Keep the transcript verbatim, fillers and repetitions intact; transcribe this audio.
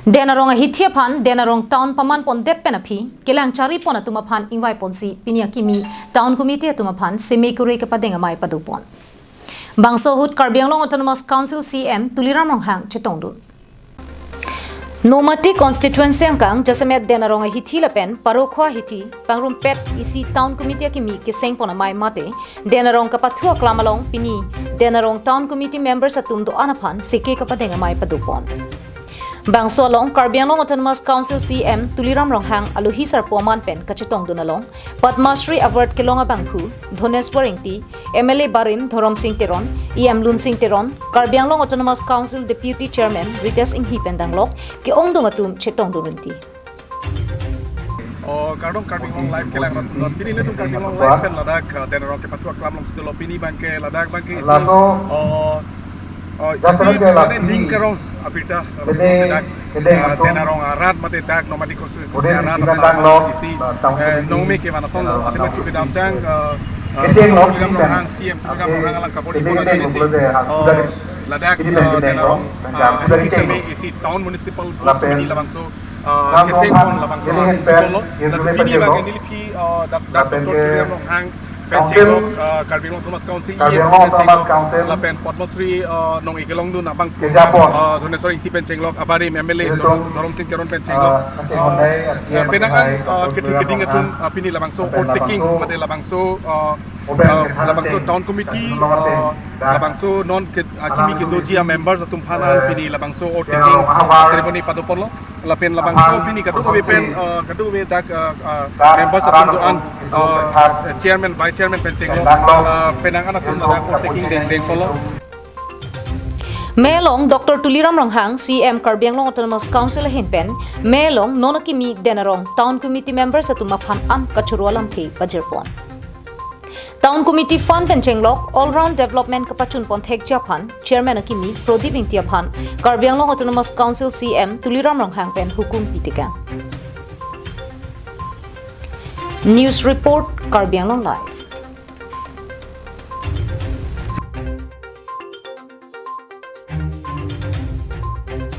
Den Arong ahithi aphan Den Arong town paman pondet pen aphi kelang chari pon atum aphan ingvai ponsi pini akimi town committee atum aphan seme kure kepadeng amei pado pon. Bangso ahut Karbi Anglong Autonomous Council C M Tuliram Ronghang chetongdun. Nomati constituency angkang jasemet Den Arong ahithi lapen Parokho ahithi pangrumpet isi town committee akimi keseng pon amei mate Den Arong kapathu aklam along pini Den Arong town committee members atum do-an aphan seke kepadeng amei pado pon. Bangso along Karbi Anglong Autonomous Council C M Tuliram Ronghang alohi sarpo aman pen kachetongdun along Padma Shri Award kelong abangphu Dhoneswar Ingti, M L A barim Dhorom Sing Teron, E M Lun Sing Teron, Karbi Anglong Autonomous Council Deputy Chairman Ritesh Inghi pen danglok ke-ongdung atum chetongdun rinti. Oh, kardom Karbi Anglong Live kelang rat. Pini netum Karbi Anglong Live pen ladak, uh, Den Arong kepathu aklam alongsi dolo, pini abangke ladak abangke isi, oh, oh, isi mane ning karong apirta, ladak, uh, Den Arong arat mate dak Nomati constituency arat aphan isi, eh, nongme kevan ason lo, athema chukidamtang, uh, uh, Tuliram Ronghang, C M Tuliram Ronghang alang kabor-i pon ajoine si, uh, ladak, uh, Den Arong, uh, isi town municipal board committee labangso, uh, keseng pon labangso, uh, pon lo. Lasi pini abangke neli aphi, uh, dak, dak Doctor Tuliram Ronghang pen chenglok, uh, Karbi Anglong Autonomous Council E M pen chenglok, lapen Padma Shri, uh, nong-e kelongdun abang, uh, Dhoneswar Ingti pen chenglok, abarim M L A Dhorom, Dhorom Sing Teron pen chenglok, uh, uh, penang an, uh, kethe keding atum, uh, pini labangso oath taking mate labangso, uh, uh, labangso town committee, uh, labangso non ke, uh, kimi kedoji amembers atum aphan pini labangso oath taking ceremony pado pon lo. Lapen labangso pini kadokave pen, uh, kadokave dak, uh, uh, members atum do-an, uh, chairman, vice chairman pen chenglok, uh, penang an atum ladak oath taking deng deng pon lo. Mei along Doctor Tuliram Ronghang, C M Karbi Anglong Autonomous Council ahin pen mei along non akimi Den Arong town committee members atum aphan an kachoro alamthe pajir pon. Town committee fund pen chenglok all round development kapachun pon thekji aphan chairman akimi Prodip Ingti aphan Karbi Anglong Autonomous Council C M Tuliram Ronghang pen hukum pitekang. News report, Karbi Anglong Live.